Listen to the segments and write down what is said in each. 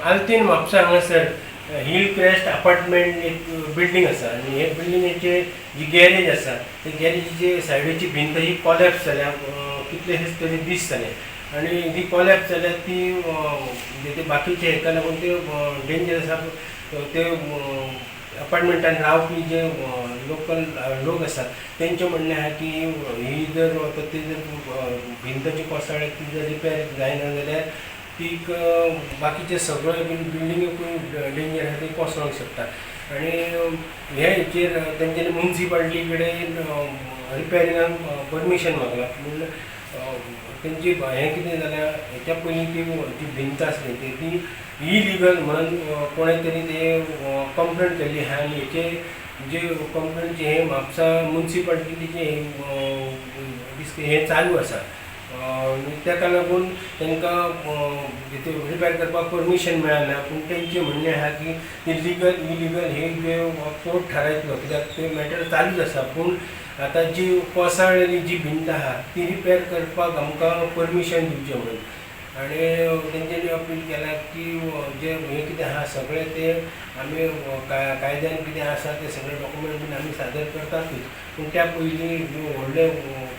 आल्तीन म्हापसा हांगासर hill crest apartment एक बिल्डींग आसा आनी हे बिल्डिंगेचे जी गॅरेज आसा ते गॅरेजीचे सायडीची भिंत ही कॉलॅप्स जाल्या. कितलेशेच तरी दीस जाले आनी जी कॉलॅप्स जाल्या ती म्हणजे ते बाकीचे हेका लागून ते डेंजर आसा. ते अपार्टमेंटान रावपी जे लोकल लोक आसात तेंचें म्हणणें आहा की ही जर ती जर भिंत जी कोसळ्ळ्या ती जर रिपेर जायना जाल्यार ती बाकीचे सगळे बिल्डिंगेकूय डेंजर आहा, ती कोसळोंक शकता. आनी हे हेचेर तेंच्यांनी मुन्सिपाल्टी कडेन रिपेरिंगाक परमिशन मागलां. पूण तेंची हें कितें जाल्यार हेच्या पयलीं ती जी भिंत आसली ती इलिगल म्हणून कोणें तरी ते कंप्लेन केल्ली आहा. आनी हेचे जे कंप्लेन हे म्हापसा मुन्सिपाल्टीचे हें चालू आसा. ताका लागून तांकां रिपेर करपाक परमिशन मेळना. पूण तेंचें म्हणणें आहा की ती लिगल इलिगल हे जे कोर्ट थारायतलो, कित्याक ते मॅटर चालूच आसा. पूण आतां जी कोसळ्ळेली जी भिंत आहा ती रिपेर करपाक आमकां परमिशन दिवचें म्हणून. आनी तेंच्यांनी अपील केलां की जे हें कितें आहा सगळें ते आमी कायद्यान कितें आसा ते सगळे डॉक्युमेंट बीन आमी सादर करतातूच. पूण त्या पयलीं व्हडलें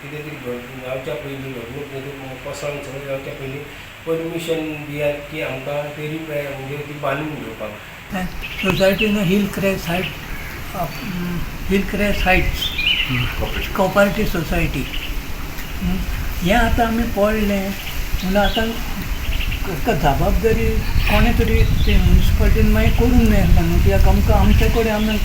कितें तरी जावच्या पयलीं, घडणूक कोसळून सगळें जावच्या पयलीं परमिशन दियात की आमकां ते रिपेर म्हणजे ती बांदून घेवपाक. सोसायटीन Hill Crest Heights Cooperative Society हें आतां आमी पडलें म्हणून आतां ताका जबाबदारी कोणें तरी ते मुन्सिपाल्टीन मागीर करूंक जाय आसलें न्हू. कित्याक आमकां आमचे कडेन आमी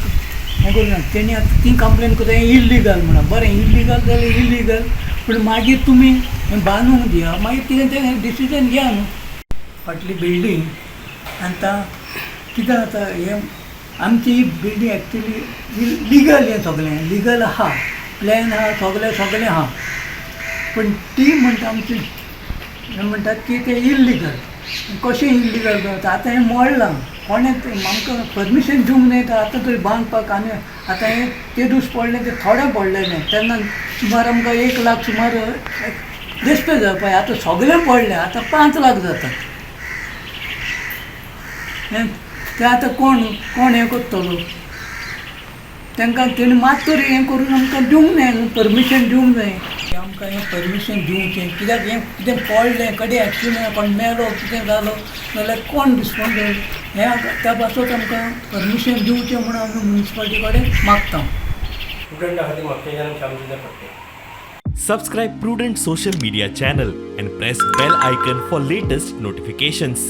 हें करूंक ना. तेणी आतां ती कंप्लेन करता हें इल्लिगल म्हणून. बरें, इल्लिगल जाल्यार इल्लिगल, पूण मागीर तुमी हें बांदूंक दिया, मागीर कितें तें डिसिजन घ्या न्हू. फाटली बिल्डींग आनी आतां कितें जाता, हें आमची ही बिल्डींग एक्चुली लिगल, हें सगळें लिगल आहा, प्लॅन आहा, सगळें सगळें आहा. पूण ती म्हणटा आमची हें म्हणटात की तें इल्लिगल. कशें इल्लिगल जाता? आतां हें मोडलां कोणें, आमकां परमिशन दिवंक न्हय. तर आतां तरी बांदपाक. आनी आतां हें ते दीस पडलें तें थोडें पडलेलें तेन्ना सुमार आमकां 1 लाख सुमार रेस्पेद जावपाक. आतां सगळें पडलें, आतां 5 लाख जाता हें. तें आतां कोण कोण हें करतलो तांकां? तेणी मात तरी हें करून आमकां दिवंक जाय न्हू, परमिशन दिवंक जाय. आमकां हें परमिशन दिवचें, कित्याक हें कितें पडलें कडेन एक्सिडंट, कोण मेलो, कितें जालो जाल्यार कोण रिस्पोन्सिबल हें? त्या पासत आमकां परमिशन दिवचें म्हणून आमी मुन्सिपाल्टी कडेन मागता. प्रुडंटा खातीर म्हापशेंच्यान Shyamsundar Phadte. Subscribe Prudent social media channel and press bell icon for latest notifications.